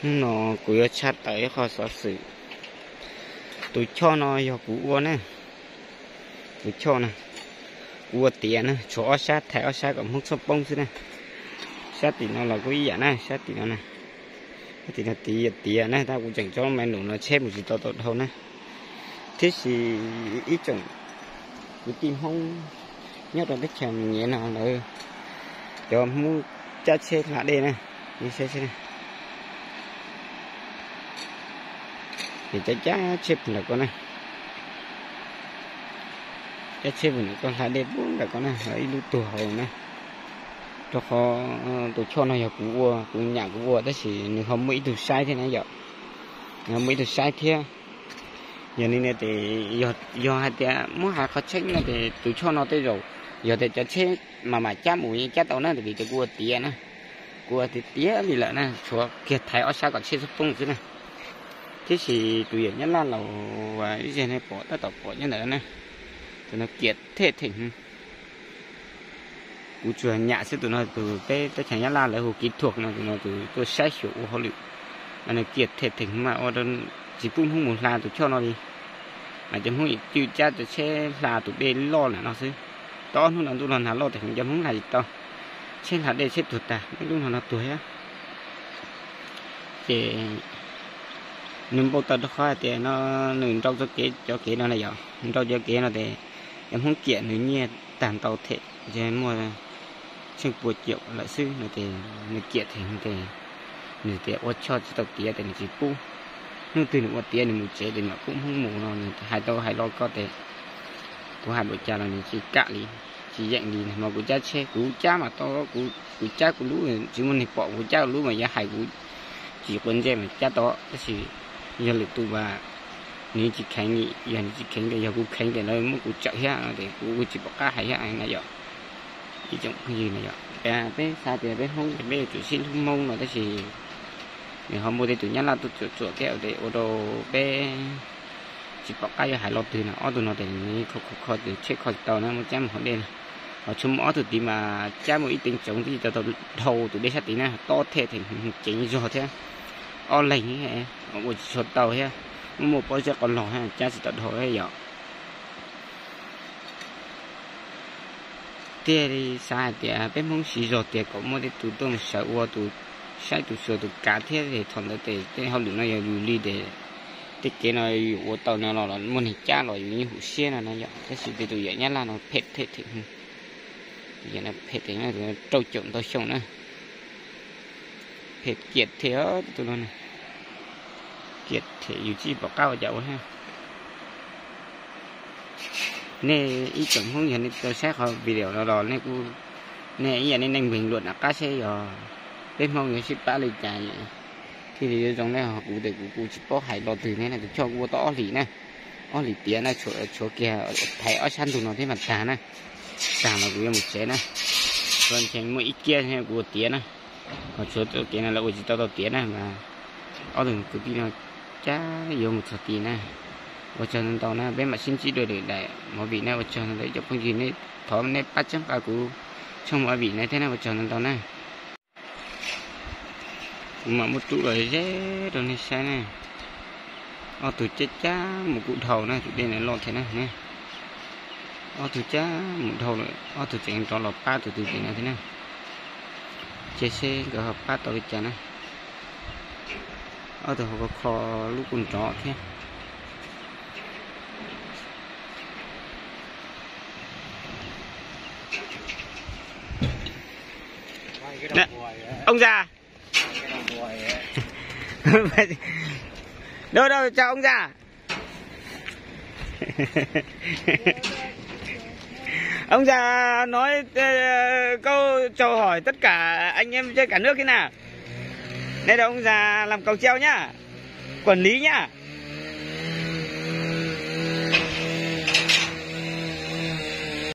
Hnub no kuv yuav tshaj tawm ib qho xov xwm. Tus choj no yog kuv ua na. Tus choj na, kuv ua tiav na, tshuav ob sab, thaiv ob sab kom Hmoob txhob poob xwb na. Sab tim no los kuj ib yam na, sab tim no na. Sab tim no tiav, tiav na, tab kuv tseem tso me num no tsheb mus tsis tau tau dhau na. Tiam sis ib tsoom kwv tij Hmoob nyob rau teb chaws Nyiav no lawv cov Hmoob cab tsheb hla dej na, saib, ces cab cab tsheb puag nram ko na. Cab tsheb puag nram ko hla dej puag nram ko na, ib lub tuag hauv na. Rau qhov tus choj no yog kuv ua, kuv nyam kuv ua, tab sis nws ho muaj ib tug saib thiab na yom. Nws ho muaj ib tug saib thiab. Yog li ntawd ces yog hais tias muab hais qhov tseeb no ces tus choj no tej zaum yog tias cov tsheb mas mam cab mus yeej cab tau na, vim tias kuv ua tiav na. Kuv ua tiav tiav li lawm na, tshuav kiag thaiv ob sab kom tsheb txhob poob xwb na. Tiam sis tus yawm Nyab Laj los ib zig ne pom tab tom pom nyob ntawd na. Tus no kiam thej theem. Kuv tsuas nyam xwb, tus no tus peb teb chaws Nyab Laj lawv hu kỹ thuật no, tus no tus tuaj saib xyuas ua hauj lwm. Nws kiam thej theem mas ua rau tsis pub Hmoob mus hla tus choj no li. Mas cov Hmoob yeej cab cov tsheb hla tus dej loj na no xwb. Tau ob hnub no ntuj los nag loj tas heev cov Hmoob hla tsis tau. Tsheb hla dej tsheb tuag tag, ib lub no no tuag thiab. Ces nws npau taws rau qhov hais tias no nws nrau txoj kev cov kev no na yom, nrau cov kev no ces cov Hmoob kiam nws nyiaj tag ntau them, ces muaj tsheej pua caum lawm xwb no ces nws kiam them ces nws tias ua choj tsis tau tiav ces nws tsis pub. Hnub twg nws ua tiav nws mus tsev ces mam pub Hmoob mus no, nws hais tau hais los ko ces kuv hais npaum cas los nws tsis kam li, tsis yeem li. Mas kuv cab tsheb kuv cab mas tau, kuv cab kuv lub tsis muaj neeg pom, kuv cab kuv lub mas yuav hais kuv tsis quav ntsej mas cab tau, tab sis yog lwm tus mas nws tsis kheev li, yog nws tsis kheev ces yog kuv kheev ces lawv muab kuv tsawm thiab ces kuv tsis pom qab hais thiab na yom. Ib tsoom phooj ywg na yom, peb xav tias peb Hmoob ces peb yuav tsum sib hlub Hmoob no tab sis nws ho muaj tej tus Nyab Laj tuaj tsuam tsuam thiab ces ua rau peb tsis pom qab yuav hais lo twg no. Ob tug no ces nws kho kho kho tus tsheb kho tsis tau na, muab cab mus hauv dej na. Ho tshuav muaj ob tug tid mas cab mus ib teev tsoov twb tsis tau dhau tus dej sab tid na, tob thej theem ceev zog thiab. Ob leeg ua tsis tshua tau thiab, muaj muaj pob zeb qos log thiab cab tsis tau dhau thiab yom. Thiaj li xav hais tias peb Hmoob siv zog tias kom muaj tej tus tuaj mus sawv ua tus saib tus xyuas tus kav thiab ces thaum ntawd ces tej hauj lwm no yog yus li ces tej kev no yus ua tau no los muaj neeg cab los yus yeej hum siab no na yom. Tab sis tej tus yawm Nyab Laj no phem thej theem, tus yawm no phem theem, rau caum ntau xyoo na. Phem kiam them tus no, kiam them yus tsis pom qab ua cas ua thiab. Nej ib tsoom Hmoob yog nej tau saib qhov video no los nej kuj, nej ib yam nej neeg bình luận nram qab seb yog peb Hmoob yuav sib pab li cas thiaj li yuav zoo ne. Ho kuv ces kuv kuj tsis paub hais lo twg ne, tus choj kuv ua tau ob hlis na, ob hlis tiav na, tshuav kiag thaiv ob sab ntug no thiab mas tag na. Tag mas kuv yuav mus tsev na. Tsuas ntshe muaj ib kiab kuv ua tiav na, ho tshuav txoj kev no lawv ua tsis tau tau tiav na mas ob tug kwv tij no cab yuav mus txog tid na. Ua tsaug ntau ntau na, peb mam sib ntsib dua lwm daim movie na. Ua tsaug ntau ntau ib co phooj ywg, nej thov nej pab txhawb nqa kuv tshooj movie no thiab na, ua tsaug ntau ntau na. Kuv mam muab rub los ze rau nej saib na. Ob tug cab cab mus kuj dhau na, tus dej no loj thiab na. Ob tug cab mus dhau lawm, ob tug tseem rov los pab tus twg tim no thiab na. Ces seb nkawd ho pab tau li cas na. Ob tug ho kho kho lub kuj nrov thiab. Ông già. Đâu đâu chào ông già. Ông già nói, ờ, câu chào hỏi tất cả anh em trên cả nước thế nào? Đây là ông già làm cầu treo nhá. Quản lý nhá.